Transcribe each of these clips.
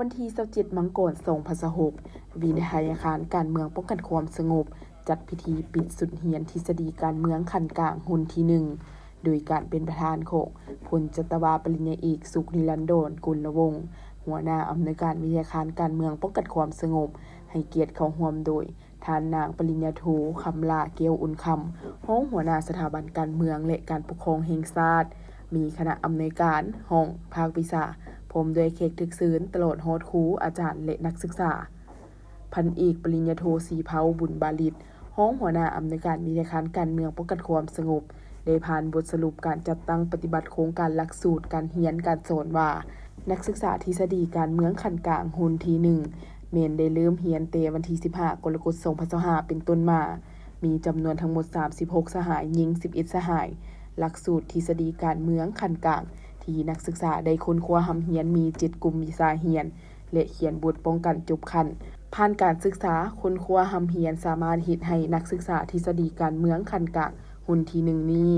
ວັນທີຊາວເຈັດ ມັງກອນ ສອງພັນຊາວຫົກ, ວິທະຍາຄານການເມືອງປ້ອງກັນຄວາມສະຫງົບ ຈັດພິທີປິດຊຸດຮຽນທິດສະດີການເມືອງຂັ້ນກາງຮຸ່ນທີໜຶ່ງ ໂດຍການເປັນປະທານຂອງພົນຈັດຕະວາປະລິນຍາເອກ ສຸກນິລັນດອນ ກຸນລະວົງ ຫົວໜ້າອຳນວຍການວິທະຍາຄານການເມືອງປ້ອງກັນຄວາມສະຫງົບ, ໃຫ້ກຽດເຂົ້າຮ່ວມໂດຍ ທ່ານນາງປະລິນຍາໂທ ຄຳຫຼ້າ ແກ້ວອຸ່ນຄຳ ຮອງຫົວໜ້າສະຖາບັນການເມືອງ ແລະ ການປົກຄອງແຫ່ງຊາດ, ມີຄະນະອຳນວຍການ, ຫ້ອງ, ພາກວິຊາ, ພ້ອມດ້ວຍແຂກຖືກເຊີນ ຕະຫຼອດຮອດຄູ, ອາຈານ ແລະ ນັກສຶກສາ. ພັນເອກປະລິນຍາໂທ ສີເພົາ ບຸນບາລິດ ຮອງຫົວໜ້າອຳນວຍການວິທະຍາຄານການເມືອງປ້ອງກັນຄວາມສະຫງົບ ໄດ້ຜ່ານບົດສະຫຼຸບການຈັດຕັ້ງປະຕິບັດໂຄງການຫຼັກສູດການຮຽນການສອນວ່າ ນັກສຶກສາທິດສະດີການເມືອງຂັ້ນກາງຮຸ່ນທີໜຶ່ງ ແມ່ນໄດ້ເລີ່ມຮຽນແຕ່ວັນທີສິບຫ້າ ກໍລະກົດ ສອງພັນຊາວຫ້າ ເປັນຕົ້ນມາ, ມີຈຳນວນທັງໝົດ ສາມສິບຫົກ ສະຫາຍ, ຍິງ ສິບເອັດ ສະຫາຍ. ຫຼັກສູດທິດສະດີການເມືອງຂັ້ນກາງ ທີ່ນັກສຶກສາໄດ້ຄົ້ນຄວ້າຮ່ຳຮຽນມີ ເຈັດ ກຸ່ມວິຊາຮຽນ ແລະ ຂຽນບົດປ້ອງກັນຈົບຂັ້ນ. ຜ່ານການສຶກສາຄົ້ນຄວ້າຮ່ຳຮຽນ ສາມາດເຮັດໃຫ້ນັກສຶກສາທິດສະດີການເມືອງຂັ້ນກາງຮຸ່ນທີໜຶ່ງນີ້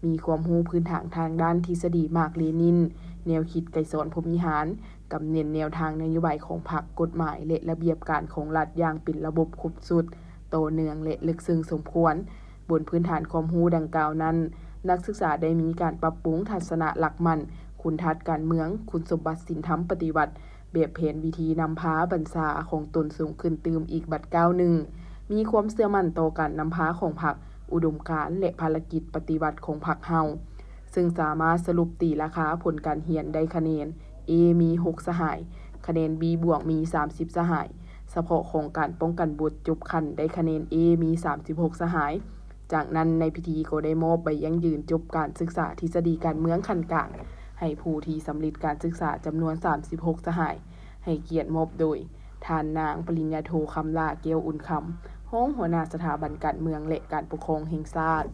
ມີຄວາມຮູ້ພື້ນຖານທາງດ້ານທິດສະດີມາກເລນິນ, ແນວຄິດໄກສອນ ພົມວິຫານ, ກຳເໜັດແນວທາງນະໂຍບາຍຂອງພັກ, ກົດໝາຍ ແລະ ລະບຽບການຂອງລັດຢ່າງເປັນລະບົບຄົບຊຸດ, ຕໍ່ເນື່ອງ ແລະ ເລິກເຊິ່ງສົມຄວນ. ບົນພື້ນຖານຄວາມຮູ້ດັ່ງກ່າວນັ້ນ, ນັກສຶກສາໄດ້ມີການປັບປຸງທັດສະນະຫຼັກໝັ້ນ, ຄຸນທາດການເມືອງ, ຄຸນສົມບັດສິນທຳປະຕິວັດ, ແບບແຜນວິທີນຳພາບັນຊາຂອງຕົນສູງຂຶ້ນຕື່ມອີກບັດກ້າວໜຶ່ງ, ມີຄວາມເຊື່ອໝັ້ນຕໍ່ການນຳພາຂອງພັກ, ອຸດົມການ ແລະ ພາລະກິດປະຕິວັດຂອງພັກເຮົາ, ເຊິ່ງສາມາດສະຫຼຸບຕີລາຄາຜົນການຮຽນໄດ້ຄະແນນ A ມີ ຫົກ ສະຫາຍ, ຄະແນນ B ບວກ ມີ ສາມສິບ ສະຫາຍ, ສະເພາະຂອງການປ້ອງກັນບົດຈົບຂັ້ນໄດ້ຄະແນນ A ມີ ສາມສິບຫົກ ສະຫາຍ. ຈາກນັ້ນໃນພິທີກໍໄດ້ມອບໃບຢັ້ງຢືນຈົບການສຶກສາທິດສະດີການເມືອງຂັ້ນກາງ ໃຫ້ຜູ້ທີ່ສຳເລັດການສຶກສາຈຳນວນ ສາມສິບຫົກ ສະຫາຍ, ໃຫ້ກຽດມອບໂດຍ ທ່ານນາງປະລິນຍາໂທ ຄຳຫຼ້າ ແກ້ວອຸ່ນຄຳ ຮອງຫົວໜ້າສະຖາບັນການເມືອງ ແລະ ການປົກຄອງແຫ່ງຊາດ.